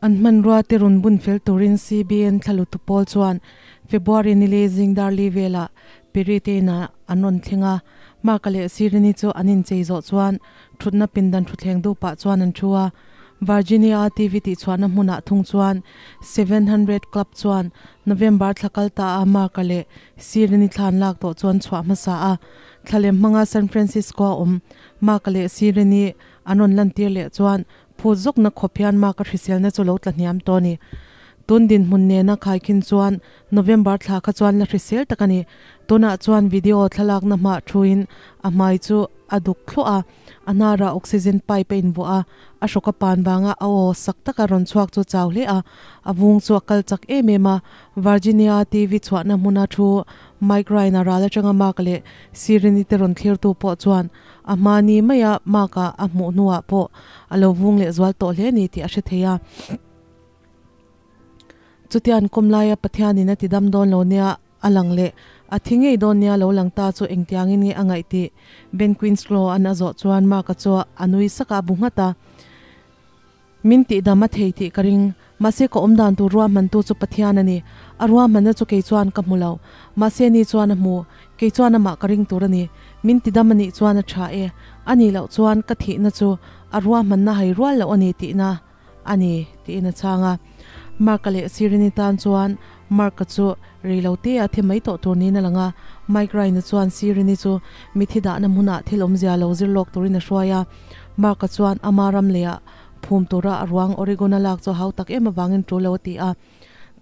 An hmanrua te rawn bun fel turin CBN thlalutu pawl chuan February ni leh zing dar li velah Perry te inah an rawn thleng a. Mark-a leh Sirini chu an inchei zawh chuan thutna pindan thutthleng duh pah chuan an thu a. Virginia TV tihchhuahna hmunah thung chuan 700 Club chuan November thla kal ta a Mark-a leh Sirini thla an lak tawh chu an chhuah hmasa a. Thlalem hmanga San Francisco-a awm Mark-a leh Sirini an rawn lantir leh chuan Phut zawkna khawp hian Mark-a hriselna chu lo tla hniam tawh a ni. Tun dinhmun nena khaikhin chuan November thla kha chuan la hrisel tak a ni. Tunah chuan video thlalakna hmah thuin a hmai chu a duk thluah a, a hnarah oxygen pipe a invuah a, a hrawk a pan vanga a aw sak taka rawn chhuak chu chau hle a, a vung chu a kal chak em em a. Virginia TV chhuahna hmuna thu Mike Ryan-a ral atanga Mark leh Sirini te rawn thlirtu pawh chuan A hmani maia Mark-a a hmuh hnuah pawh a lo vung leh zual tawh hle ni tih a hre thei a. Chutia an kawm laia Pathianin a ti dam dawn lo nia a lang leh a thi ngei dawn nia lo lang ta chu engtiangin nge a ngaih tih Ben Quinslow-a'n a zawh chuan Mark-a chu a nui sak a, a bu nghat a. Min tihdam a thei tih ka ring. Mahse ka awm dan tur ruahmantu chu Pathian a ni. A ruahmanna chu kei chuan ka hmu lo. Mahse ni chuan a hmu. Kei chuan amah ka ring tur a ni. Min tidam a nih chuan a tha e. A nih loh chuan ka thihna chu a ruahmanna hai rual loh a ni tihna a ni, tiin a chhang a. Mark-a leh Sirini tan chuan Mark-a chu rei lo te a thi mai tawh tur niin a lang a. Mike Ryan-a chuan Sirini chu mithi dahna hmunah thil awmzia lo zir lawk turin a hruai a. Mark-a chuan ama ram leiah phum tura a ruang Oregon-a lak chu a hau tak em avangin tul lo a ti a.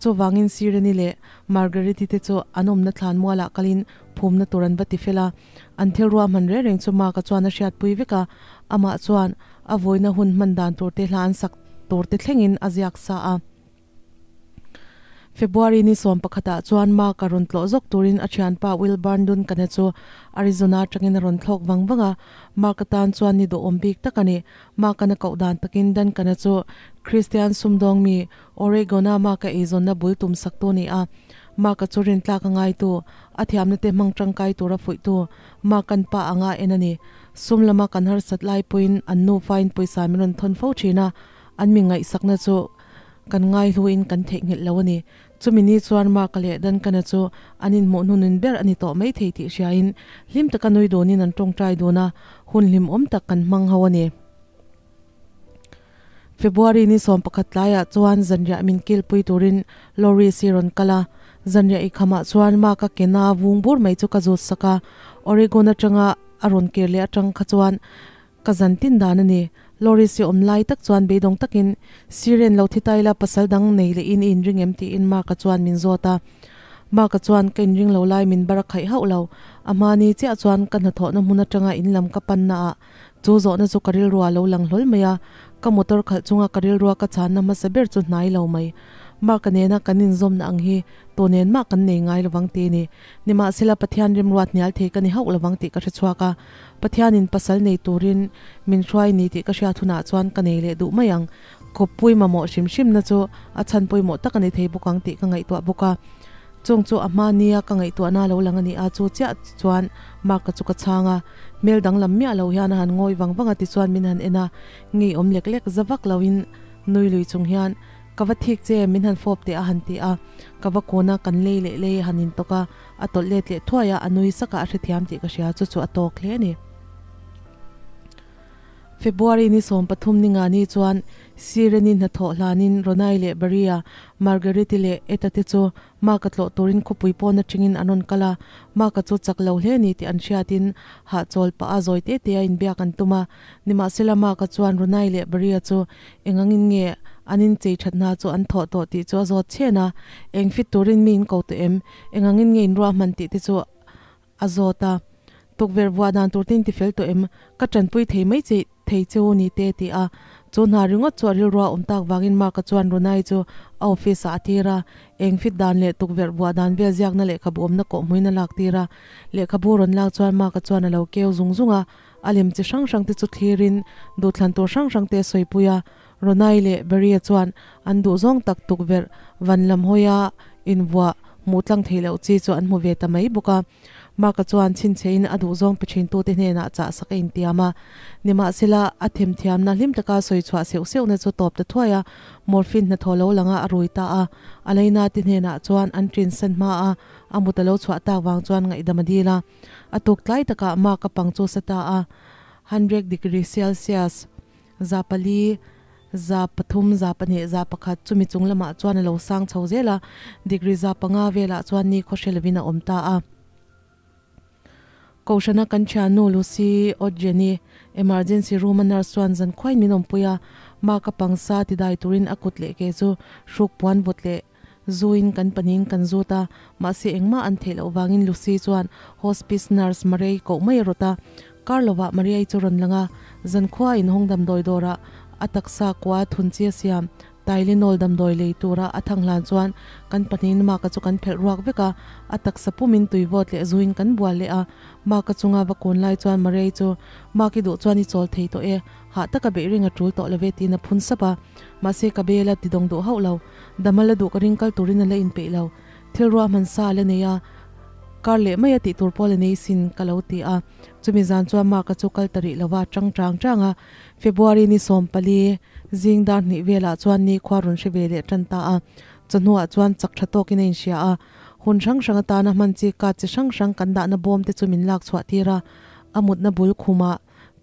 Chuvangin Sireni leh Margariti te chu an awmna thlan mualah kalin phumna tur an va ti fel a. An thil ruahman reng reng chu Mark-a chuan a hriatpui vek a, amah chuan a vawina hun hman dan tur te hla an sak tur te thlengin a ziak sa a. February ni 11 ah chuan Mark a rawn tlawh zawk turin a thianpa Will Barndun Kana chu Arizona atangin a rawn thlawk vang vang a. Mark atan chuan ni duhawm bik tak a ni. Mark an a koh dan takin Duncana chu Kristian sumdawng mi Oregon-a Mark-a eizawnna bul tum saktu a ni a. Mark-a chu rintlak a ngaitu, a thiamna te hmang tangkai tura fuihtu Mark an pa anga en a ni. Sum lama kan harsat lai pawhin an nufain pawisa min rawn thawn fo thin a, an mi ngaihsakna chu Kan ngaihluin kan theihnghilh lo a ni. Chumi ni chuan Mark-a leh Duncan-a chu an inhmuh hnuhnun ber a ni tawh mai thei tih hriain hlim taka nui dunin an tawngtai dun a, hun hlimawm tak kan hmang ho a ni. February ni 11 tlaiah chuan zanriah min kilpui turin Loris hi rawn kal a. Zanriah i khamah chuan Mark-a kena vung bur mai chu ka zut sak a, Oregon atanga a rawn kir leh atang kha chuan Ka zan tin dan a ni. Loris i awm lai tak chuan beidawng takin, Siren lo thi taila pasal dang nei leh in i inring em? tiin Mark-a chuan min zawt a. Mark-a chuan ka inring lo lai min bar a khaih hauh lo. A hmani chiah chuan ka hnathawhna hmun atanga in lam ka panna ah chu zawhna chu ka rilrua lo lang hlawl mai a. Ka motor khalh chunga ka rilrua ka chhanna hmasa ber chu hnai lo mai. Mark-a nena kan inzawmna ang hi tu nen mah kan nei ngai lovang ti a ni. Nimahsela Pathian rimruat hnial thei ka ni hauh lovang tih ka hre chhuak a. Pathianin pasal nei turin min hruai ni tih ka hriat hunah chuan ka nei leh duh mai ang. Kawppui mamawh hrim hrimna chu a chhan pawimawh tak a ni thei bawk ang tih ka ngaihtuah bawk a. Chung chu a hma nia ka ngaihtuahna lo lang a ni a, chu chiah chuan Mark-a chu ka chhang a. Hmel danglam miah lo hian a han ngawi vang vang a tichuan min han en a, ngeiawm lek lek za vak loin nui lui chung hian Ka va thik che, min han fawp teh a han ti a. Ka va kawn a, kan lei leh lei a han intawk a. A tawlh let leh thuai a, a nui sak a, a hrethiam tih ka hria, chu chu a tawk hle a ni. February ni 13 ni nga ni chuan Sireni hnathawh hlanin Ronai leh Baria, Margariti leh Eta te chu Mark-a tlawh turin khawpui pawn atangin an rawn kal a, Mark-a chu chak lo hle ni tih an hriatin hahchawl pah a zawi te te a inbiak an tum a. Nimahsela Mark-a chuan Ronai leh Baria chu Engangin nge an inchei that hna chu an thawh tawh tih chu a zawt chhen a, eng fit turin mi in ko tawh em? Engangin nge in ruahman tih te chu a zawt a. Tukverh vuah dan tur te in tifel tawh em? Ka tanpui thei mai che thei che u ni te ti a. Chu hna ringawt chu a rilrua awm tak vangin Mark-a chuan Runai chu a office ah a tir a, eng fit dan leh tukverh vuah dan vel ziakna lehkhabu awmna kawhhmuin a lak tir a. Lehkhabu rawn lak chuan Mark-a chuan a lo keu zung zung a, A lem chi hrang hrang te chu thlirin duhthlan tur hrang hrang te a sawipui a, Ronai leh Barry-a chuan an duh zawng tak tukverh van lam hawia invuah hmuh tlang theih loh chi chu an hmu ve ta mai bawk a. Mark-a chuan chhinchhehin a duhzawng pe ṭhintute hnenah chah sak a intiam a. Nimahsela, a themthiamna hlim taka sawi chhuah seuh seuhna chu tawp ta thuai a, morphine hnathawh lo langa a rui ta a. Alaina te hnenah chuan an ṭinsan hma a, a mut a lo chhuah tak vang chuan ngaihdam a dil a. A tuk tlai takah Mark-a pang chu sa ta a, hundred degree Celsius. 400, 300, 200, 1 chumi chung lamah chuan a lo sang chho zel a, degree 500 velah chuan ni khawhre lovin a awm ta a. Kohhrana kan thiannu Lucy Odjeni, emergency room a nurse chuan zan khuain min awmpui a, Mark-a pangsa tidai turin a kut leh ke chu hruk puan vawt leh zuin kan panin kan zut a, mahse engmah an theih loh vangin Lucy chuan hospice nurse Mariai koh mai a rawt a, kar lovah Mariai chu rawn lang a, zankhua inhawng damdawi dawrah a taksa kua thun chi a siam, Tylenol damdawi lei tura a thang hlan chuan kan pahnihin Mark-a chu kan phelh ruak vek a, a taksa pumin tui vawt leh zuin kan bual leh a, Mark-a chunga va kun lai chuan Mariai chu, Mark i duh chuan i chawl thei tawh e, hah taka beih ring a tul tawh lo ve tiin a phun sap a, mahse ka bel a ti dawng duh hauh lo. Dam a la duh ka ring kal turin a la inpeih lo. Thil ruahman sa a la nei a, kar leh mai a tih tur pawh la nei sin ka lo ti a. Chumi zan chuan Mark-a chu kal ta rih lova tang tang tang a. February ni 14, zing dar hnih velah chuan ni khua rawn hre ve leh tan ta a. Chawhnuah chuan chak tha tawkin a inhria a. Hun hrang hrang atana hman chi card chi hrang hrang kan dahna bawm te chu min lak chhuah tir a. A mutna bul khumah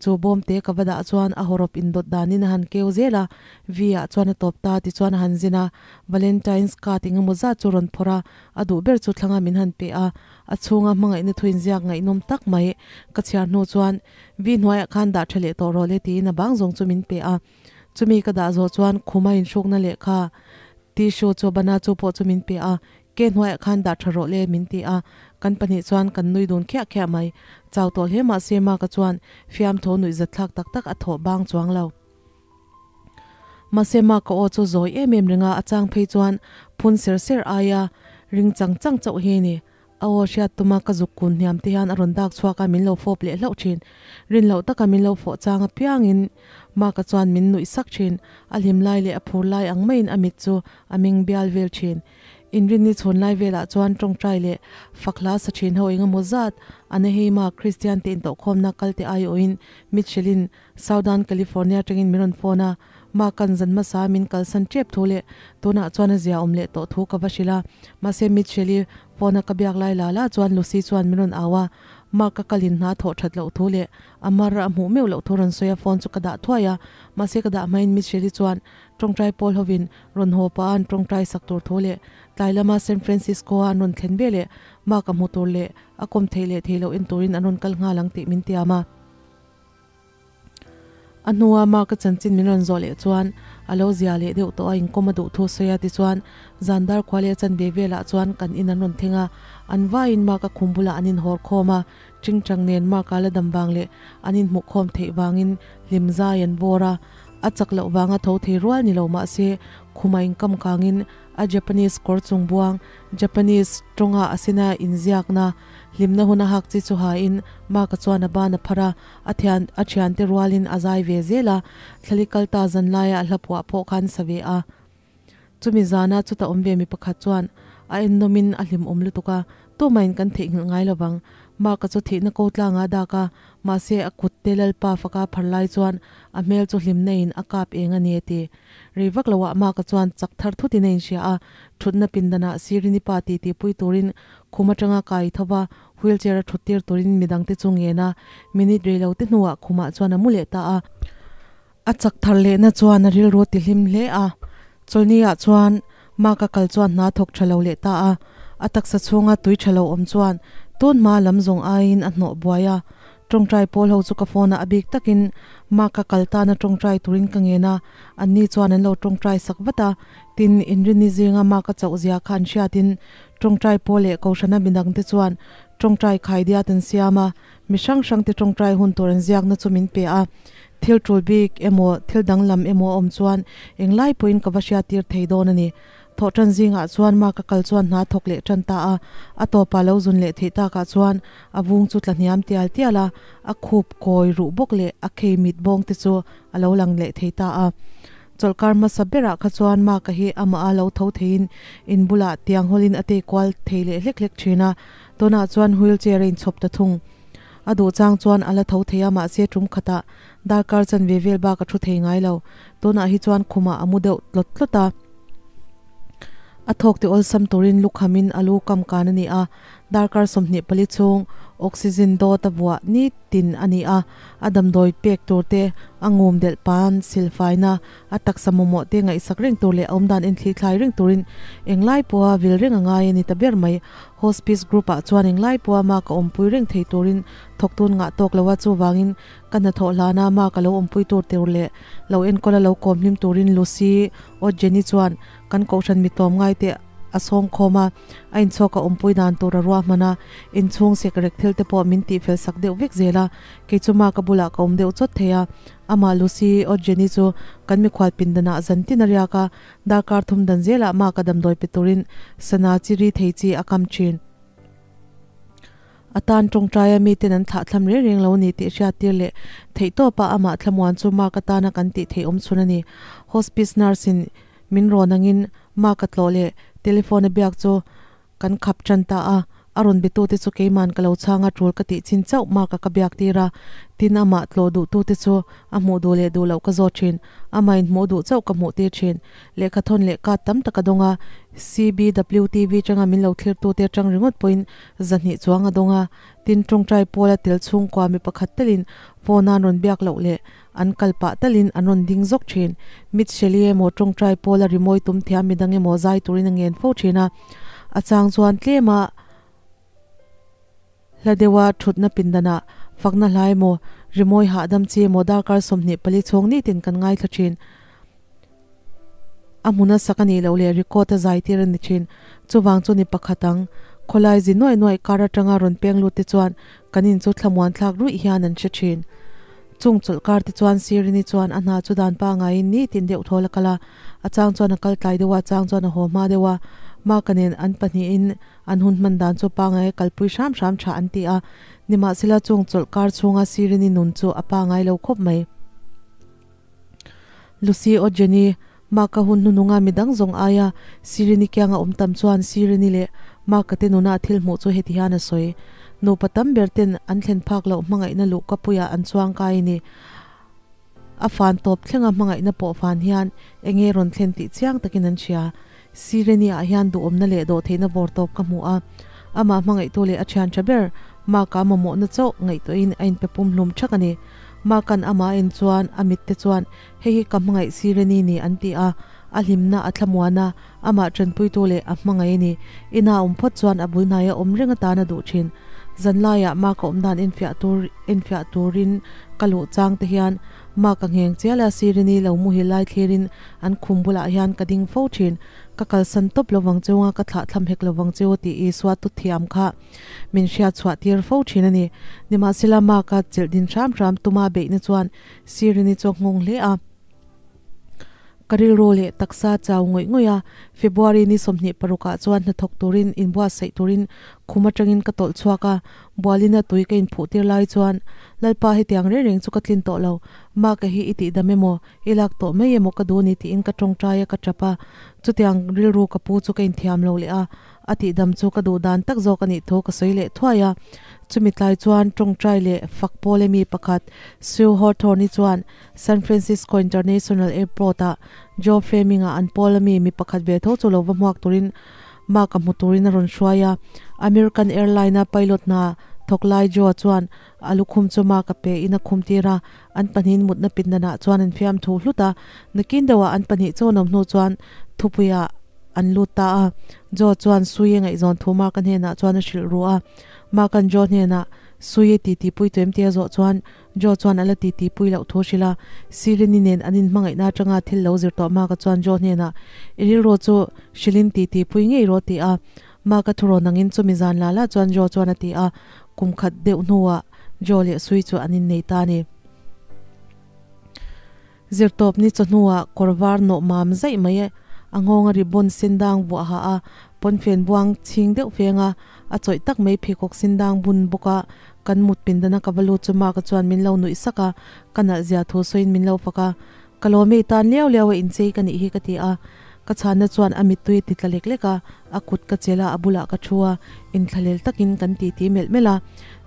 Chu bawmte ka va dah chuan a hawrawp indawt danin a han keu zel a, V-ah chuan a tawp ta tichuan a han zin a, Valentine's card engemaw zat chu rawn phawrh a, a duh ber chu thlanga min han pe a, a chhunga hmangaihna thu inziak ngaihnawm tak mai ka chhiar hnu chuan V hnuaiah khan dah tha leh tawh rawh le tiin a bang zawng chu min pe a, chumi ka dah zawh chuan khuma inhrukna lehkha tissue chu bana chu pawh chu min pe a, Ke hnuaiah khan dah tha rawh le min ti a, kan pahnih chuan kan nui dun khiah khiah mai. Chau tawh hle mah se Mark-a chuan fiamthaw nuih zat thlak tak tak a thawh bang chuang lo. Mahse Mark-a aw chu zawi em em reng a, a chang phei chuan phun ser ser aia ring chang chang chauh hi a ni. A aw hriat tuma ka zuk kun hniam te hian a rawn dak chhuak a, min lo fawp leh hlauh thin. Rin loh taka min lo fawh chang apiangin Mark-a chuan min nuih sak thin. A hlim lai leh a phur lai ang maiin a mit chu a meng bial vel thin. Inrinni chhun lai velah chuan tawngtai leh fak hla sa thin ho engemaw zat Anaheim-a Kristian te intawhkhawmna kal te aiawhin Mitchell-in Southern California atangin min rawn phone a, Mark-a'n zan hmasa min kalsan tep thu leh tunah chuan a zia awm leh tawh thu ka va hrilh a. Mahse Mitchell-i phone-a ka biak lai la la chuan Lucy chuan min rawn au a, Mark-a kalin hna thawh that loh thu leh a mar a hmuh meuh loh thu rawn sawi a phone chu ka dah thuai a, mahse ka dah hmain Mitchell-i chuan Tawngtai pawl hovin rawn haw pah a an tawngtai sak tur thu leh tlai lama San Francisco-a an rawn thlen ve leh Mark-a hmu tur leh a kawm theih leh theih loh en turin an rawn kal nghal ang tih min tiam a. A hnua Mark-a chanchin min rawn zawh leh chuan a lo zia leh deuh tawh a, inkawm a duh thu sawi a tichuan zan dar khua leh a chanve velah chuan kan in an rawn thleng a, an vaiin Mark-a khum bulah an inhawr khawm a, Chingchang nen Mark-a la dam vang leh an inhmuhkhawm theih vangin hlim zai an bawr a, A chak loh vanga tho thei rual ni lo mah se, khuma inkam kangin a Japanese kawr chung buang, Japanese tawnga a sina inziakna, hlimna hun a hak chi chu hain Mark-a chuan a ban a phar a, a thian a thiante rualin a zai ve zel a, thlali kal ta zan laia a hla phuah pawh khan sa ve a. Chumi zana chuta awm ve mi pakhat chuan a ennawmin a hlimawm lutuk a, tumahin kan theihnghilh ngai lo vang. Mark-a chu thihna ko tlangah a dak a, mahse a kut te Lalpa faka phar lai chuan a hmel chu hlimna-in a kap eng a ni a ti. Rei vak loah Mark-a chuan chak thar thutin a inhria a, thutna pindanah Sirini pa titi pui turin khum atanga kai tho va, wheelchair a thut tir turin midangte chu ngen a, minute rei lo te hnuah khumah chuan a mu leh ta a. A chak thar lehna chuan a rilru a tihlim hle a, chawlhni-ah chuan Mark-a kal chuan hna thawk tha lo leh ta a, a taksa chhunga tui tha lo awm chuan tun hma lam zawng aiin a hnawh buai a. Tawngtai pawl ho chu ka phone-ah a bik takin Mark-a kal tana tawngtai turin ka ngen a, anni chuan an lo tawngtai sak vat a, tin, inrinni zinga Mark-a chauh zia kha an hriatin tawngtai pawl leh Kohhrana midangte chuan tawngtai khaidiat an siam a, Mi hrang hrangte tawngtai hun tur an ziakna chu min pe a, thil tul bik emaw thil danglam emaw a awm chuan englai pawhin ka va hriattir thei dawn a ni. Thawh tan zingah chuan Mark-a kal chuan hna thawk leh tan ta a, a tawpah lo zun leh theih takah chuan a vung chu tla hniam tial tial a, a khup kawi ruh bawk leh a khei mit bawng te chu a lo lang leh thei ta a. Chawlhkar hmasa berah kha chuan Mark-a hi amah a lo tho theiin in bulah tiang hawlin a tei kual thei leh hlek hlek thin a. Tunah chuan wheelchair a inchhawp ta thung. A duh chang chuan a la tho thei a mahse tum khatah darkar chanve vel bak a thu thei ngai lo. Tunah hi chuan khumah a mu deuh tlawt tlawt a. A thawk ti awlsam turin lukhamin a lu kam kan a ni a, darkar 24 chhung oxygen dawt a vuah nitin a ni a, a damdawi pek tur te, a ngum delh pan silfaina, a taksa mamawh te ngaihsak reng tur leh a awmdan inthlithlai reng turin englai pawha vil reng a ngai a ni ta ber mai. Hospice group ah chuan englai pawha mark a awmpui reng thei turin thawktun ngah tawk lo a, chuvangin ka hnathawh hlana mark a lo awmpui tur tur leh lo enkawl a lo kawm hlim turin Lucy Odjeni chuan kan kohhran mi tlawm ngai te a sawm khawm a, a inchhuak a awmpui dan tur a ruahman a, inchhung sek rek thil te pawh min tihfel sak deuh vek zel a, kei chu mark a bulah ka awm deuh chawt thei a, amah Lucy Odjeni chu kan mikhual pindanah zantin a riak a, Darkar thum dan zelah maka damdawi pe turin sana chi ri thei chi a kam thin. A tan tawngtaia miten an thlah thlam reng reng lo a ni tih hriat tir leh theih tawpa amah thlamuan chu Mark atana kan tih theih awm chhun a ni. Hospice nurse in min rawn angin Mark a tlawh leh telephone a biak chu Kan khap tan ta a, a rawn betute chu keiman ka lo chhang a, tul ka tih chin chauh Mark-a ka biak tir a, tin amah tlawh duhtute chu a hmuh duh leh duh loh ka zawt thin, amah in hmuh duh chauh ka hmuh tir thin. Lehkha thawn leh card tam tak a dawng a, CBWTV tanga min lo thlirtute atang ringawt pawhin zahnih chuang a dawng a, tin tawngtai pawla tel chhungkua mi pakhat telin phone a an rawn biak loh leh an kal pah talin an rawn ding zawk thin. Mit Shelley emaw tawngtai pawla rimawi tum thiam midang emaw zai turin a ngen fo thin a. A chang chuan tlema hla deuha thutna pindanah fakna hla emaw rimawi hahdam chi emaw darkar 24 chhawng nitin kan ngaithla thin. A hmuna sak a nih loh leh record a zai tir a ni thin. Chuvang chu ni pakhat ang. Khawlai zi nuaih nuaih kar atanga rawn peng lut te chuan kan in chu thlamuan thlak ruih hian an hre thin. Chung chawlh kar te chuan Sirini chuan a hna chu dan pangaiin nitin deuh thawl a kal a. A chang chuan a kal tlai deuh a, a chang chuan a haw hma deuh a. Mark-a nen an pahnihin an hun hman dan chu pangai a kalpui hram hram tha an ti a. Nimahsela chung chawlh kar chhunga Sirini nun chu a pangai lo khawp mai. Lucy aw Jenny, Mark-a hun hnununga midang zawng aia Sirini kianga awm tam chuan Sirini leh Mark-a te nuna a thil hmuh chu heti hian a sawi. Nupa tam ber ten an thlen phak loh hmangaihna luhka puiah an chuang kai a ni. A fan tawp thlenga hmangaihna pawh fan hian enge rawn thlen tih chiang takin an hria. Sirini ah hian duhawmna leh dawhtheihna vawr tawp ka hmu a, amah hmangaihtu leh a thian tha ber Mark-a mamawhna chauh ngaihtuahin a inpe pumhlum thak a ni. Mark-a'n amah a en chuan a mitte chuan, Hei hi ka hmangaih Sirini ni an ti a, a hlimna a thlamuan a, amah tanpuitu leh a hmangaih a ni. Ina a awm phawt chuan a bul hnaia awm reng atan a duh thin. Zanlaiah Mark-a awmdan enfiah tur enfiah turin ka luh chang te hian Mark-a ngheng chial a, Sirini lo muhil lai thlirin An khum bulah hian ka ding fo thin. Ka kalsan tawp lovang cheu a, ka thlah thlam hek lovang cheu tih Isua tu thiam kha min hriat chhuah tir fo thin a ni. Nimahsela Mark-a chelh din hram hram tuma beihna chuan Sirini chu a nghawng hle a. Ka rilru leh taksa chau ngawih ngawih a, February ni 26 ah chuan hnathawk turin inbuatsaih turin khum atangin ka tawlh chhuak a, Bualina tui ka inphuh tir lai chuan Lalpa hetiang reng reng chu ka tlin tawh lo, Mark-a hi i tihdam emaw? I lak tawh mai emaw ka duh ni tiin ka tawngtai a ka tap a, chutiang rilru ka pu chu ka inthiam lo leh a, a tihdam chu ka duh dan tak zawk a nih thu ka sawi leh thuai a. Chumi tlai chuan tawngtai leh fak pawl emi pakhat Sue Hawthorne-i chuan San Francisco International Airport-ah Joe Fleming-a an pawl ami mi pakhat ve tho chu lo va hmuak turin Mark-a hmu turin a rawn hruai a. American Airline-a pilot hna thawk lai Joe-a chuan A lukhum chu Mark a pe in a khum tir a, an pahnihin mutna pindanah chuan an fiam thu hlut a. Nakin deuhah an pahnih chawn awm hnu chuan thupuiah an lut ta a. Joe chuan Sue ngaihzawn thu Mark-a hnenah chuan a hrilh ru a. Mark-a'n Joe hnenah Sue titi pui tuem tia zawh chuan Joe chuan a la titi pui loh thu a hrilh a. Sirini nen an inhmangaihna atanga thil lo zir tawh Mark-a chuan Joe hnenah I rilru chu hrilhin titi pui ngei rawh ti a. Mark-a thurawn angin chumi zan la la chuan Joe chuan a ti a. Kum khat deuh hnuah Joe leh Sui chu an innei ta a ni. Zirtawp ni chawhnuah kawr var nawh mam zaih mai a nghawnga ribbon sendang vuah ha a, pawnfen buang chhing deuh feng a, a chawih tak mai pheikhawk sendang bun bawk a, kan mut pindana ka va lut chu Mark-a chuan min lo nuih sak a, ka nalh zia thu sawiin min lo fak a. Ka lawm e i tan liau liau a inchei ka nih hi ka ti a. Ka chhanna chuan a mittui a ti tla lek lek a, a kut ka chelh a, a bulah ka thu a, inthlahlel takin kan titi melh melh a.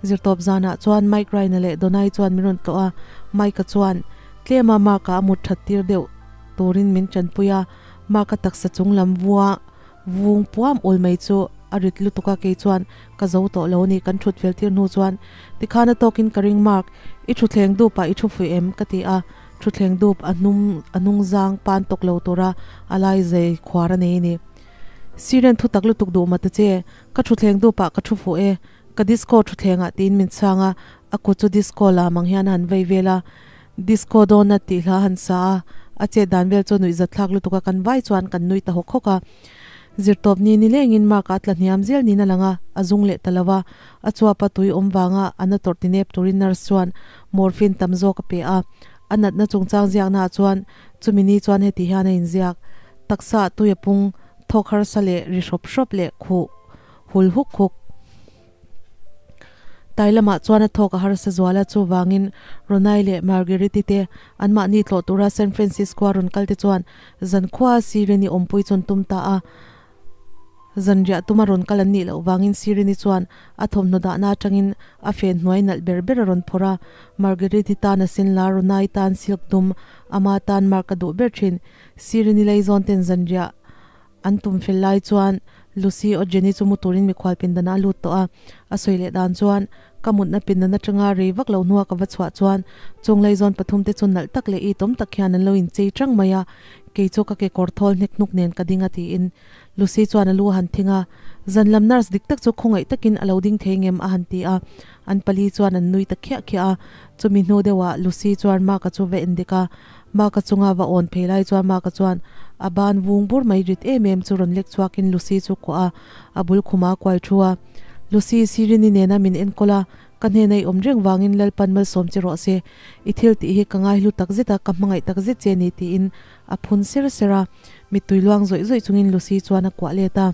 Zirtawp zanah chuan Mike Ryan-a leh Donai chuan min rawn tlawh a, Mike-a chuan tlema Mark-a a mut that tir deuh turin min tanpui a, Mark-a taksa chung lam vua vung puam ul mai chu a rit lutuk a, kei chuan ka zo tawh lo a ni, kan thut fel tir hnu chuan tikhan a tawkin ka ring Mark, i thutthleng dup ah i thu fuih em? ka ti a. Thutthleng dup a hnum a hnung zang pan tawk lo tura a lai zei khuar a nei a ni. Siren thu tak lutuk duh mah ta che, ka thutthleng dupah ka thu fuh e, ka disco thutthlengah tiin min chhang a, a kut chu disco lam ang hian a han vei vel a, disco donut tih hla a han sa a, a chet dan vel chu nuihzat thlak lutuk a kan vai chuan kan nui ta hawk hawk a. Zirtawp ni nilengin mark a tla hniam zel niin a lang a, a zung leh ta lo a, a chuapa tui awm vanga a na tawrh ti nep turin nurse chuan morphine tam zawk a pe a, a natna chungchang ziaknaah chuan chumi ni chuan heti hian a inziak, Taksa ah tui a pung, thawk harsa leh ri hrawp hrawp leh khuh hul huk huk. Tai lamah chuan a thawk a harsa zual a, chuvangin Ronai leh Marguerite te anmahni tlawh tura San Francisco a rawn kal te chuan zankhua Sirini awmpui chu an tum ta a. Zanriah tuma rawn kal an nih loh vangin Sirini chuan a thawmhnaw dahna atangin a fen hnuai nalh ber ber a rawn phawrh a, Marguerite tan a sen lar, Ronai tan silk dum, ama tan mark a duh ber thin. Sirini leizawn ten zanriah an tum fel lai chuan Lucy aw Jenny chu mu turin mikhual pindanah a lut tawh a, a sawi leh dan chuan ka mutna pindan atanga rei vak lo hnua ka va chhuah chuan chung leizawn pathum te chu nalh tak leh itawm tak hian an lo inchei tang mai a, kei chu ka kekawr thawl hnek hnuk nen ka ding a tiin Lucy chuan a lu a han thing a, zan lam nurse dik tak chu khawngaih takin a lo ding thei ngem a han ti a, an pali chuan an nui ta khiah khiah a, chumi hnu deuhah Lucy chuan Mark-a chu va en dik a, Mark-a chunga va awn phei lai chuan Mark-a chuan a ban vung bur mai rit em em chu rawn lek chhuakin Lucy chu kuah a, a bul khuma kuai thu a, Lucy, Sirini nena min enkawl a, Ka hnena i awm reng vangin Lalpan malsawm che rawh se, i thil tih hi ka ngaihlu tak zet a, ka hmangaih tak zet che ni tiin a phun ser ser a. Mittui luang zawih zawih chungin Lucy chuan a kuah let a.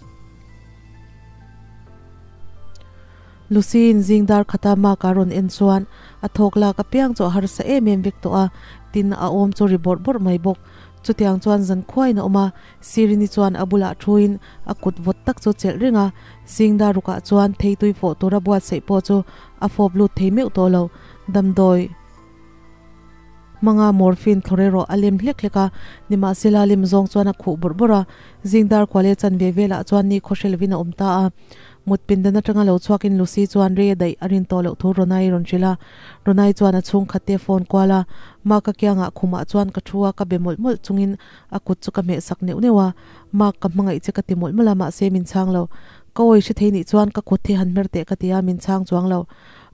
Lucy-in zing dar khata Mark-a rawn en chuan a thawk lak apiang chu a harsa em em vek tawh a, tin a awm chu ri bawrh bawrh mai bawk. Chutiang chuan zan khuaiin a awm a, Sirini chuan a bulah thuin a kut vawt tak chu chelh reng a, Singda rukah chuan theitui fawh tura buatsaih pawh chu a fawp lut thei meuh tawh lo. Damdawi hmanga morphine thlawr erawh a lem hlek hlek a, nimahsela lem zawng chuan a khuh bawrh bawrh a, Zingdar kuale chanve velah chuan ni khawhre lovin a awm ta a. Mut pindan atanga lo chhuakin Lucy chuan rei a daih a rin tawh loh thu Ronai rawn hrilh a. Ronai chuan a chhungkhat te phone kual a, Mark-a kiangah khumah chuan ka thu a, ka be mawlh mawlh chungin a kut chu ka hmeh sak neuh neuh a. Mark ka hmangaih che ka ti mawlh mawlh a, mahse min chhang lo. Ka awi hre thei nih chuan ka kut hi han hmer teh ka ti a, min chhang chuang lo.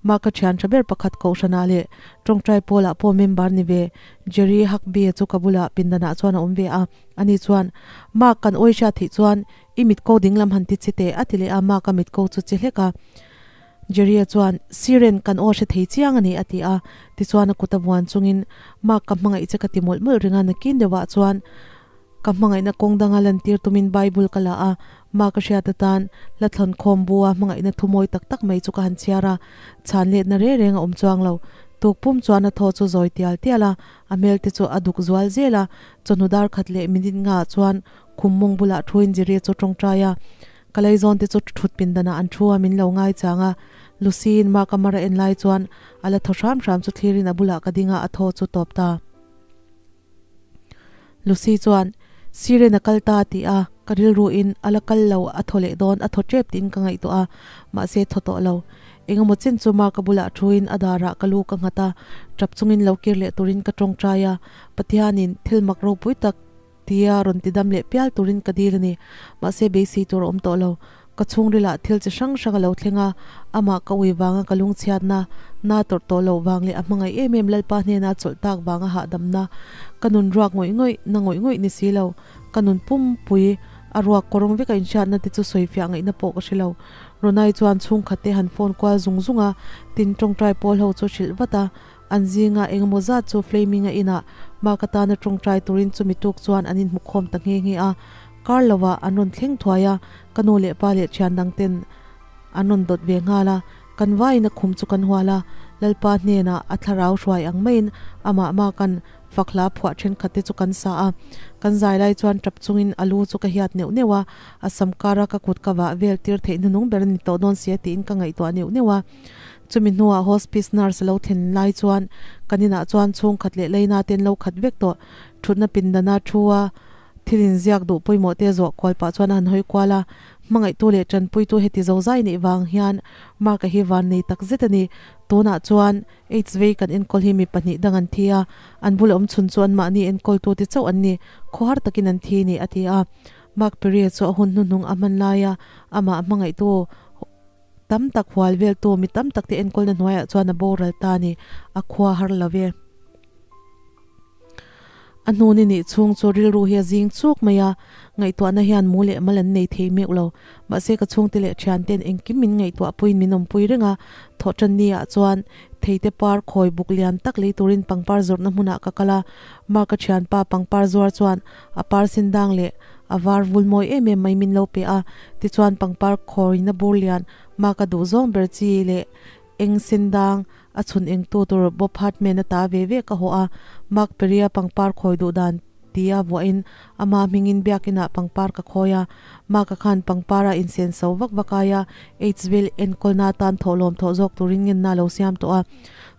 Mark-a thian tha ber pakhat Kohhranah leh Tawngtai Pawlah pawh member ni ve Jerry Huckby-a chu ka bulah pindanah chuan a awm ve a. Ani chuan, Mark kan awi hriat theih chuan I mit ko dinglam han ti che teh a ti leh a, Mark a mit ko chu che hlek a. Jerry-a chuan, Siren, kan aw hre thei chiang a ni a ti a. Tichuan a kut a vuan chungin, Mark ka hmangaih che ka ti mawlh mawlh ring a, nakin deuhah chuan ka hmangaihna kawng danga lantir tumin Bible ka la a, Mark a hriat atan hla thlawn khawm bu a hmangaihna thu mawi tak tak mai chu ka han chhiar a, chhan letna reng reng a awm chuang lo. Tuk pum chuan a thaw chu zawi tial tial a, a hmel te chu a duk zual zel a, chawhnu dar khat leh minute ngaah chuan Khum mawng bulah thuin Jerry chu tawngtai a, ka leizawn te chu thut pindanah an thu a, min lo ngai chang a. Lucy-in Mark-a mar a en lai chuan a la thaw hram hram chu thlirin a bulah ka ding a, a thaw chu tawp ta. Lucy chuan, Siren a kal ta a ti a, ka rilruin a la kal lo, a thaw leh dawn, a thaw tep tiin ka ngaihtuah a, mahse thaw tawh lo. Engemaw chen chu Mark-a bulah thuin a darah ka lu ka nghat a, tap chungin lo kir leh turin ka tawngtai a, Pathianin thil mak ropui tak, Tia rawn ti dam leh pial turin ka dil a ni. Mahse beisei tur a awm tawh lo. Ka chhungrilah thil chi hrang hrang a lo thleng a, amah ka ui vanga ka lungchhiatna, na tawrh tawh loh vang leh a hmangaih em em Lalpa hnena chawlh tak vanga hahdamna, ka nun ruak ngawih ngawih, na ngawih ngawih ni si lo. Ka nun pumpui a ruak kawrawng vek a inhriatna te chu sawifiah ngaihna pawh ka hre lo. Ronai chuan chhungkhat te han phone kual zung zung a, tin tawngtai pawl ho chu hrilh vat a, An zinga engemaw zat chu Flaming-a inah Mark atana tawngtai turin chumi tuk chuan an inhmukhawm ta nghe nghe a. Kar lovah an rawn thleng thuai a, ka nu leh pa leh thian dang ten an rawn dawt ve nghal a. Kan vaiin a khum chu kan hual a, Lalpa hnenah a thlarau hruai ang maiin amah Mark-a'n fak hla phuah thenkhat te chu kan sa a, kan zai lai chuan tap chungin a lu chu ka hiat neuh neuh a, a sam kara ka kut ka vah vel tir theih hnuhnung ber a ni tawh dawn sia tiin ka ngaihtuah neuh neuh a. Chumi hnuah hospice nurse a lo thlen lai chuan kan inah chuan chhungkhat leh leina te an lo khat vek tawh. Thutna pindana thu a thil inziak duh pawimawh te zawh kual pah chuan a han hawi kual a, hmangaihtu leh tanpuitu heti zozai neih vang hian Mark-a hi van nei tak zet a ni. Tunah chuan Aids vei kan enkawl hi mi pahnih dang an thi a, an bula awm chhun chu anmahni enkawltute chauh an ni, khawhar takin an thi ni, a ti a. Mark Perrier chu a hun hnuhnung a hman laia amah hmangaihtu tam tak hual veltu mi tam takte enkawlna hnuaiah chuan a boral ta a ni, a khua har lo ve. A hnu ni nih chhung chu rilru hi a zing chuk mai a, ngaihtuahna hian mu leh mal an nei thei meuh lo. Mahse ka chhungte leh thianten engkim min ngaihtuah puiin min awmpui reng a, thawhtan ni ah chuan theite par khawi buk lian tak lei turin pangpar zawrhna hmunah ka kal a, Mark-a thianpa pangpar zuar chuan a par sin dang leh a var vul mawi em em mai min lo pe a, tichuan pangpar khawina bur lian Mark-a duhzawng ber chi leh eng sin dang A chhun engtu tur Bob Hartman a ta ve ve ka haw a, Mark Perry-a pangpar khawi duh dan tia vuahin ama hmingin biakinah pangpar ka khawi a. Mark-a khan pangpara insen so vak vak aia Aidsville enkawlna atan thawhlawm thawh zawk turin ngenna a lo siam tawh a.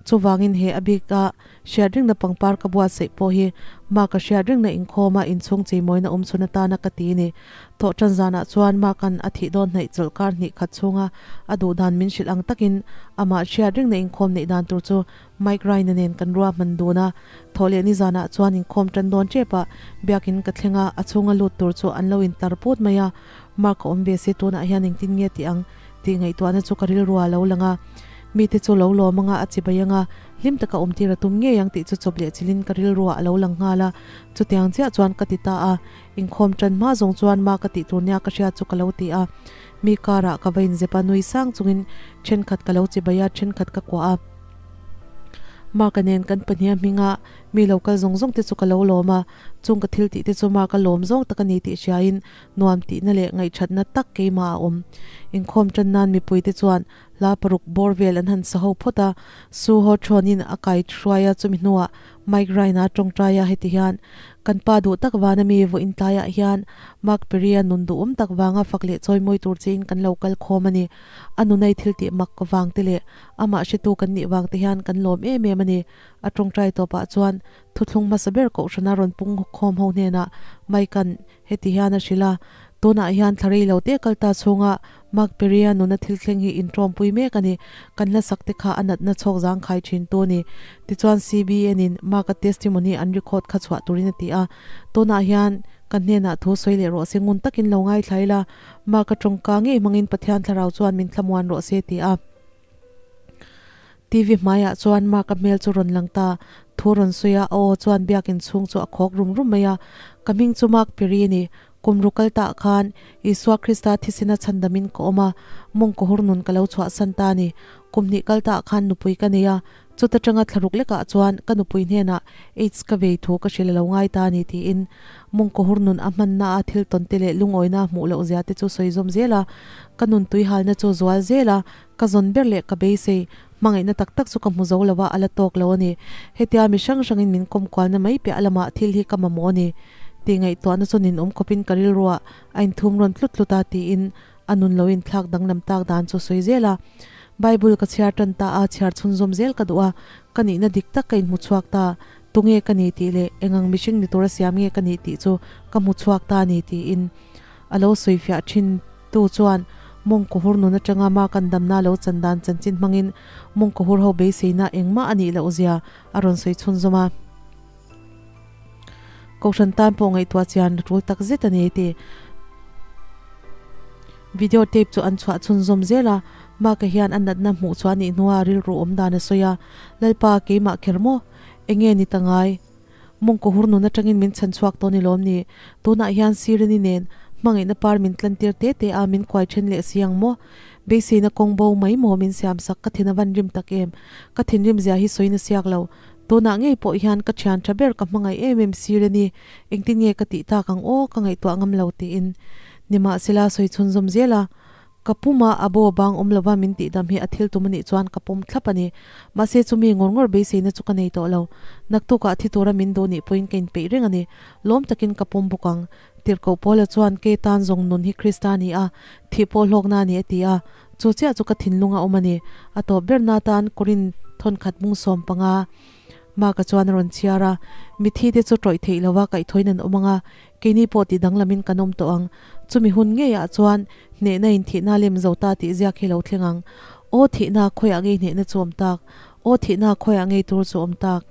Chuvangin he a bika hriat ringna pangpar ka buatsaih pawh hi Mark-a hriat ringna inkhawma inchhung cheimawina awm chhun atana ka ti ni. Thawhṭan zanah chuan Mark-a'n a thih dawn hnaih chawlh kar hnih khat chhunga a duh dan min hrilh ang takin amah hriat ringna inkhawm neih dan tur chu Mike Ryan-a nen kan ruahman dun a. Thawh leh ni zanah chuan inkhawm ṭan dawn ṭepah biakin ka thleng a, a chhunga lut tur chu an lo intar put mai a. Mark a awm ve se tunah hian engtin nge tih ang tih ngaihtuahna chu ka rilru a lo lang a. Mite chu lo lawm anga a chibai anga hlim taka awmtir a tum ngei ang tih chu chawp leh chilhin ka rilruah a lo lang nghal a. Chutiang chiah chuan ka ti ta a. Inkhawm ṭan hma zawng chuan ma ka tih tur nia ka hriat chu ka lo ti a, mi karah ka va inzep a, nui sang chungin ṭhenkhat ka lo chibai a, ṭhenkhat ka kuah a. Mark-a nen kan pahniha hminga mi lo kal zawng zawng te chu ka lo lawm a, chung ka thil tih te chu Mark-a lawm zawng tak a ni tih hriain nuam tihna leh ngaihṭhatna tak keimah a awm. Inkhawm ṭan nan mipuite chuan hla paruk bawr vel an han sa ho phawt a, Su Ho Chuanin a kai hruai a, chumi hnuah Mike Ryan-a tawngtai a, heti hian, Kan pa duh tak vana mi vawiin tlaiah hian Mark Perry-a nun duhawm tak vanga fak leh chawimawi tur chein kan lo kal khawm a ni. A nunai thil tih mak vang te leh amah hretu kan nih vang te hian kan lawm em em a ni. A tawngtai tawpah chuan thuthlung hmasa ber kohhrana rawn pung khawm ho hnenah Mike-a'n Heti hian a hrilh a, Tunah hian thla rei lo te kal ta chhunga Mark Perry-a nuna thil thleng hi inṭawmpui mek a ni. Kan hlasak te kha a natna chhawk zangkhai thin tu a ni. Tichuan CBN-in Mark-a testimony an record kha chhuah turin a ti a. Tunah hian kan hnenah thu sawi leh rawh se, ngun takin lo ngaithla ila, Mark-a tawngka ngei hmangin Pathian thlarau chuan min thlamuan rawh se ti a. TV hmaiah chuan Mark-a hmel chu rawn lang ta. Thu rawn sawi a, a aw chuan biakin chhung chu a khawk rum rum mai a. Ka hming chu Mark Perry a ni. Kum ru kal tah khan Isua Krista thisena chhandamin ka awm a, mawng ka hur nun ka lo chhuahsan ta a ni. Kum hnih kal tah khan nupui ka nei a, chuta tanga thlaruk lekah chuan ka nupui hnenah AIDS ka vei thu ka hrilh a lo ngai ta a ni tiin mawng ka hur nun a hmanna a thil tawn te leh lungawina hmuh loh zia te chu sawi zawm zel a, ka nun tuihalna chu zual zel a. Ka zawn ber leh ka beisei, hmangaihna tak tak chu ka hmu zo lo a, a la tawk lo a ni. Hetia mi hrang hrangin min kawm kualna mai piah lamah thil hi ka mamawh a ni tih ngaihtuahna chu ninawm khawpin ka rilruah a inthum rawn tlut tlut a tiin a nun lo inthlak danglam tak dan chu sawi zel a. Bible ka chhiar tan ta a, chhiar chhunzawm zel ka duh a, ka nihna dik tak ka inhmu chhuak ta, tunge ka ni tih leh engang mihring ni tura siam nge ka nih tih chu ka hmu chhuak ta a ni tiin a lo sawifiah thin. Tu chuan mawng kawhur nun atanga ma kan damna lo chan dan chanchin hmangin mawng kawhur ho beiseina engmah a nih loh zia a rawn sawi chhunzawm a. Kohhran tan pawh ngaihtuah chian a tul tak zet a ni ti. Video tape chu an chhuah chhunzawm zel a, Mark-a hian a natna hmuh chhuah a nih hnua rilru awm dan a sawi a, Lalpa, keimah kher maw? Enge ni ta ngai? Mawng kawhur nun atangin min chhan chhuak tawh ni lawm ni? Tunah hian Sireni nen hmangaihna par min tlantir te te a, min kuai then leh si ang maw? Beiseina kawng bo mai maw min siam sak ka thin a van rim tak em? Ka thinrim zia hi sawi na siak lo. Tunah ngei pawh hian ka thian tha ber ka hmangaih em em Sireni, engtin nge ka tih tak ang aw ka ngaihtuah ngam lo tiin. Nimahsela sawi chhunzawm zel a. Ka puma a bo bang awm lova min tihdam hi a thil tum a nih chuan ka pawm thlap a ni. Mahse chumi ngawr ngawr beiseina chu ka nei tawh lo. Naktukah thi tura min duh nih pawhin ka inpeih reng a ni. Lawm takin ka pawm bawk ang. Tirhkoh Paula chuan Kei tan zawng nun hi Krista a ni a, thih pawh hlawkna a ni a ti a. Chu chiah chu ka thinlung a awm a ni. A tawp berna atan Korin thawnkhat mung 15 Mark-a chuan a rawn chhiar a, Mithi te chu tawih theih lova kaihthawin an awm ang a, keini pawh tih danglamin kan awm tawh ang. Chumi hun ngeiah chuan hnehna in thihna lem zo ta tih ziak hi lo thleng ang. Aw thihna, khawiah ngei hnehna chu awm tak? Aw thihna, khawiah ngei tur chu awm tak?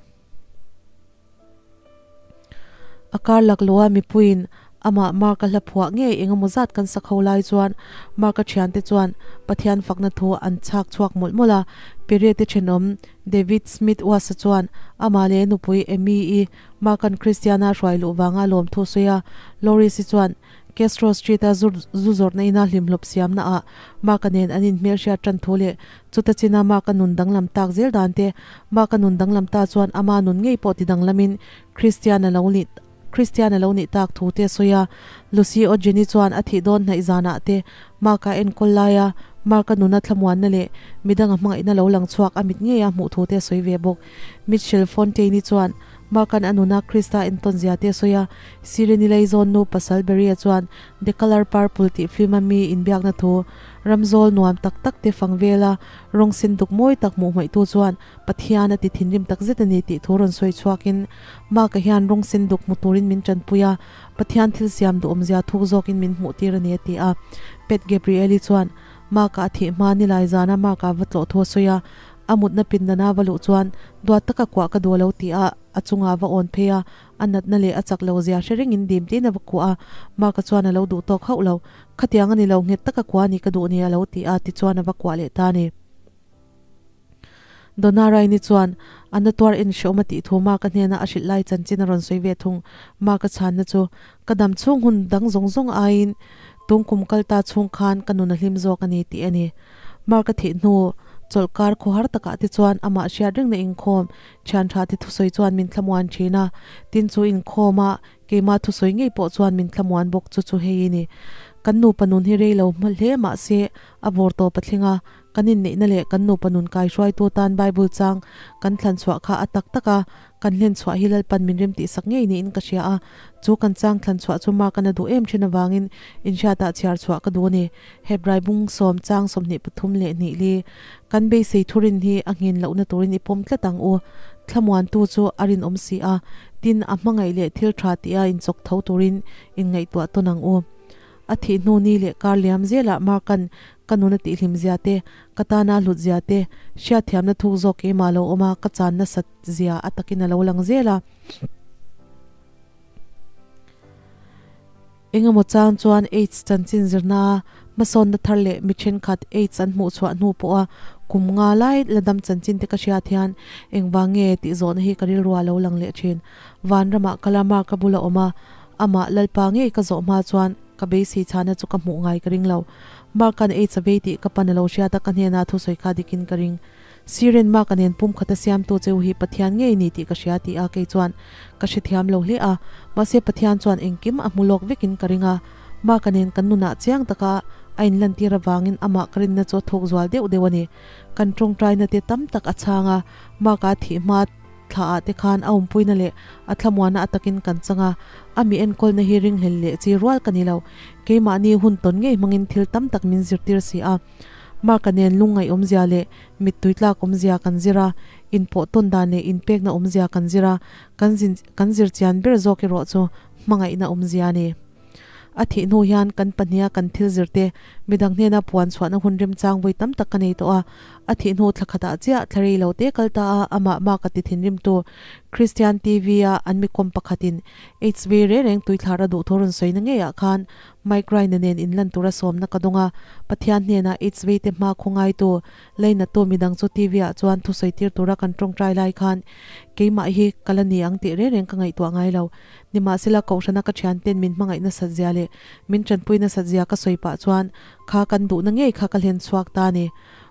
A kar laklawh a mipuiin amah Mark-a hla phuah ngei eng emaw zat kan sak ho lai chuan Mark-a thiante chuan Pathian fakna thu an chhak chhuak mawlh mawlh a. Perrier-te thenawm David Smith Uasa chuan amah leh nupui Amy-i Mark-a'n Kristiana hruai luh vanga lawmthu sawi a. Loris-i chuan Castro Street-a zu zawrhna ina hlimhlawp siamna ah Mark-a nen an inhmelhriat tan thu leh chuta china Mark-a nun danglam tak zel dan te, Mark-a nun danglam ta chuan ama nun ngei pawh ti danglamin Christian a lo nih Christian a lo nih tak thu te a sawi a. Lucy Ogeni chuan a thih dawn hnaih zanah te Mark-a enkawl laia Mark-a nuna thlamuanna leh midanga hmangaihna lo lang chhuak a mit ngei a hmuh thu te a sawi ve bawk. Mitchell Fontaine-i chuan Mark-a'n a nuna Krista entawn zia te a sawi a, Sirini Leizawn nu pasal Beria chuan The Colour Purple tih film-a mi inbiakna thu ramzawl nuam tak tak te fang vela rawng sen duk mawi tak hmuh hmaihtu chuan Pathian a ti thinrim tak zet a ni tih thu rawn sawi chhuakin Mark-a hian rawng sen duk hmu turin min tanpui a, Pathian thil siam duhawmzia thuk zawkin min hmuh tir a ni a ti a. Pet Gabriel-i chuan Mark-a a thih hma nilai zana Mark-a va tlawh thu a sawi a, A mutna pindana va luh chuan duat taka kuah ka duh lo tih a a chungah va awn phei a, a natna leh a chak lo zia hre ringin dim tiin a va kuah a, Mark-a chuan a lo duh tawk hauh lo. Khatiang a ni lo, nghet taka kuah a ni ka duh ni a lo ti a, tichuan a va kuah leh ta a ni. Donna Raini chuan a na tuar en hreawm a tih thu Mark-a hnena a hrilh lai chanchin a rawn sawi ve thung. Mark-a chhanna chu, Ka dam chhung hun dang zawng zawng aiin tung kum kal ta chhung khan ka nun a hlim zawk a ni tih a ni. Mark a thih hnu chawlhkar khawhar takah te chuan amah hriat rengna inkhawm thian tha te thusawi chuan min thlamuan thin a, tin chu inkhawm a keimah thusawi ngei pawh chuan min thlamuan bawk chu chu hei i ni. Kan nupa nun hi rei lo hma hle mahse a vawr tawp a thleng a, kan inneihna leh kan nupa nun kaihruaitu tan Bible chang kan thlan chhuah kha a tak tak a, Kan hlen chhuah hi Lalpan min rem tihsak ngei niin ka hria a, chu kan chang thlan chhuah chu Mark-an a duh em thin avangin inhriatah chhiar chhuah ka duh a ni. Hebrai bung sawm chang 23 leh hnih li kan beisei thurin hi a nghin lohna turin i pawm tlat ang u. Thlamuantu chu a rinawm si a, tin a hmangaih leh thil tha tia inchawk tho turin inngaihtuah tawn ang u. A thih hnu ni leh kar liam zelah Mark-an ka nuna tihhlim zia te, ka tana hlut zia te, hriatthiamna thuk zawk keimah lo awm a, ka chan nasat zia a takin a lo lang zel a. Engemaw chang chuan AIDS chanchin zirna hmasawnna thar leh mi thenkhat AIDS an hmuh chhuah hnu pawha kum nga lai la dam chanchin te ka hriat hian engvang nge tih zawhna hi ka rilru a lo lang leh thin. Vanramah kala Mark-a bula awm a, amah Lalpa ngei ka zawh hma chuan ka beisei chhana chu ka hmuh ngai ka ring lo. Mark-a'n AIDS a vei tih ka pan a lo hriat a, ka hnenah thusawi kha dikin ka ring. Siren Mark-a nen pumkhat a siamtu cheu hi Pathian ngei ni tih ka hria tih a kei chuan ka hrethiam lo hle a, mahse Pathian chuan engkim a hmu lawk vekin ka ring a. Mark-a nen kan nunah chiang taka a inlantir avangin amah ka rinna chu a thuk zual deuh deuh a ni. Kan tawngtaina te tam tak a chhang a, Mark-a thih hma thla ah te khan a awmpuina leh a thlamuana a takin kan chang a, a mi enkawlna hi ringhlel leh chi rual ka ni lo. Keimahni hun tawn ngei hmangin thil tam tak min zirtir si a. Mark-a nen lungngaih awmzia leh mittui tlak awmzia kan zir a, inpawh tawn dan leh inpekna awmzia kan zir a, kan zin kan zir chian ber zawk erawh chu hmangaihna awmzia a ni. A thih hnu hian kan pahniha kan thil zir te midang hnena puan chhuahna hun remchang vawi tam tak ka nei tawh a, a thih hnu thla khatah chiah thla rei lo te kal ta a, amah Mark-a ti thinrimtu Christian TV-a an mi kawm pakhatin HV reng reng tuithlar a duh thu rawn sawina ngeiah khan Mike Ryan-a nen inlan tura sawmna ka dawng a, Pathian hnenah AIDS veite hma khaw ngaitu, lainattu midang chu TV-ah chuan thusawi tir tura kan tawngtai lai khan keimah hi ka la ni ang tih reng reng ka ngaihtuah ngai lo. Nimahsela, Kohhrana ka thianten min hmangaih nasat zia leh min tanpui nasat zia ka sawi pah chuan kha kan duhna ngei kha ka hlen chhuak ta a ni.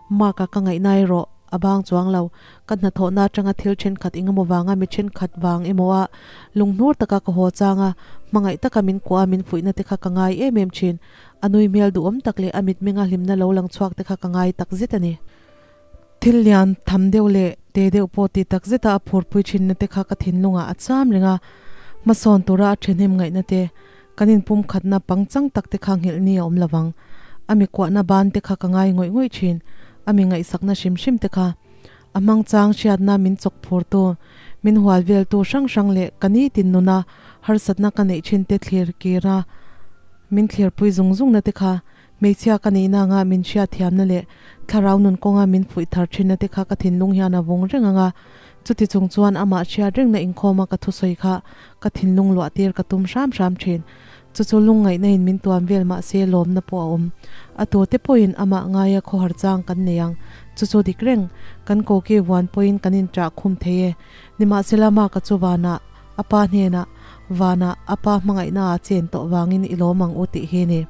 Mark-a ka ngaihna erawh. a bang chuang lo. Ka hnathawhna atanga thil thenkhat engemaw vanga mi thenkhat vang emaw a lunghnur taka ka haw chang a, hmangaih taka min kuah a min fuihna te kha ka ngai em em thin. A nui hmel duhawm tak leh a mitmenga hlimna lo lang chhuak te kha ka ngai tak zet a ni. Thil lian tham deuh leh te deuh pawh ti tak zeta a phurpui thinna te kha ka thinlungah a cham reng a, hmasawn tura a thehnem ngaihna te, kan inpumkhatna pangchang tak te kha nghilh ni a awm lovang. A mi kuahna ban te kha ka ngai ngawih ngawih thin, a mi ngaihsakna hrim hrim te kha. A hmangchang hriatna min chawk phurtu, min hual veltu hrang hrang leh ka nitin nuna harsatna ka neih thin te thlir kira min thlirpui zung zungna te kha Hmeichhia ka nihna anga min hriatthiamna leh thlarau nun kawnga min fuih thar thinna te kha ka thinlung hian a vawng reng ang a, chuti chung chuan amah hriat rengna inkhawma ka thusawi kha ka thinlung luah tir ka tum hram hram thin. Chu chu lungngaihna in min tuam vel mah se lawmna pawh a awm. A tute pawhin amah ngaia khawhar chang kan nei ang. Chu chu dik reng. Kan koki vuan pawhin kan inṭah khum thei e. Nimahsela Mark-a chu vanah a pa hnenah, Vanah a pa hmangaihna a chen tawh vangin i lawm ang u tih hi ni.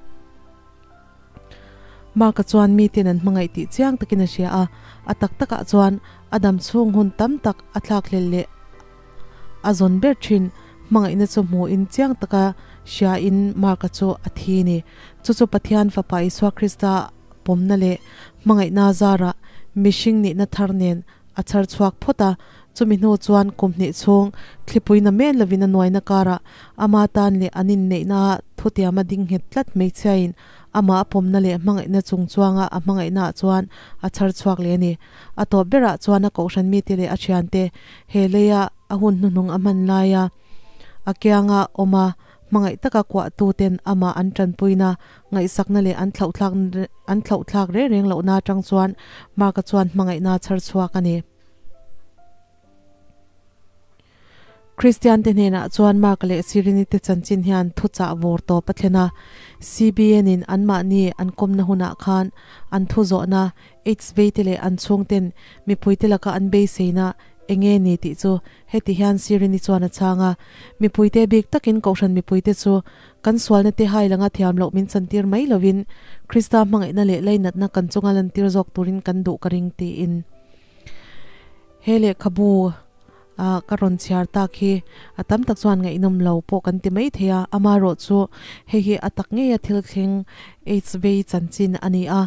Mark-a chuan miten an hmangaih tih chiang takin a hria a, a tak takah chuan a dam chhung hun tam tak a thlak hlel leh a zawn ber thin hmangaihna chu hmuhin chiang taka hriain Mark-a chu a thi a ni. Chu chu Pathian Fapa Isua Krista pawmna leh hmangaihna zarah mihring nihna thar nen a chhar chhuak phawt a, chumi hnu chuan kum hnih chhung thlipui na men lovin a nuaina karah ama tan leh an inneihna thutiama ding nghet tlat hmeichhiain amah a pawmna leh hmangaihna chung chuanga a hmangaihnaah chuan a chhar chhuak leh a ni. A tawp berah chuan a kohhran mite leh a thiante he leia a hun hnuhnung a hman laia a kianga awm a hmangaih taka kuahtuten amah an tanpuina Ngaihsakna leh an thlauhthlak an thlauhthlak reng reng lohna atang chuan Mark-a chuan hmangaihna a chhar chhuak a ni. Kristiante hnenah chuan Mark-a leh Sirini te chanchin hian thuchah vawr tawp a thlen a. CBN-in anmahni an kawmna hunah khan an thu zawhna AIDS veite leh an chhungten mipuite laka an beiseina enge ni tih chu heti hian Sirini chuan a chhang a, Mipuite bik takin Kohhran mipuite chu Kan sualna te hai langa thiam loh min chantir mai lovin Krista hmangaihna leh leinatna kan chunga lantir zawk turin kan duh ka ring tiin he lehkhabu a ka rawn chhiar tak hi a tam tak chuan ngaihnawm lo pawh kan ti mai thei a, amaherawh chu hei hi a tak ngeia thil thleng AIDS vei chanchin a ni a,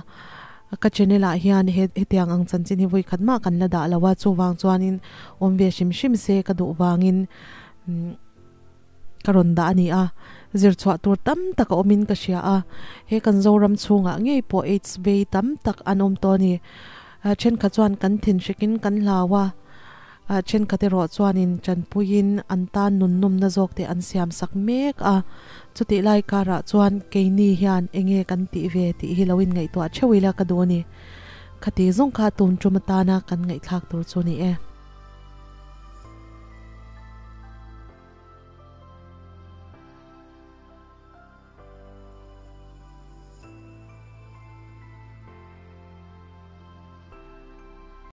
ka channel ah hian he hetiang ang chanchin hi vawi khat mah kan la dah lo a, chuvang chuanin awm ve hrim hrim se ka duh vangin Ka rawn dah a ni a, zir chhuah tur tam tak a awmin ka hria a, he kan Zoram chhungah ngei pawh AIDS vei tam tak an awm tawh a ni. Thenkhat chuan kan thinhrikin kan hlau a, thenkhat erawh chuanin tanpuiin an tan nunnumna zawk te an siam sak mek a, chutih lai karah chuan keini hian enge kan tih ve tih hi lo inngaihtuah theuh ila ka duh a ni. Khati zawng kha tun tum atana kan ngaihthlak tur chu a ni e.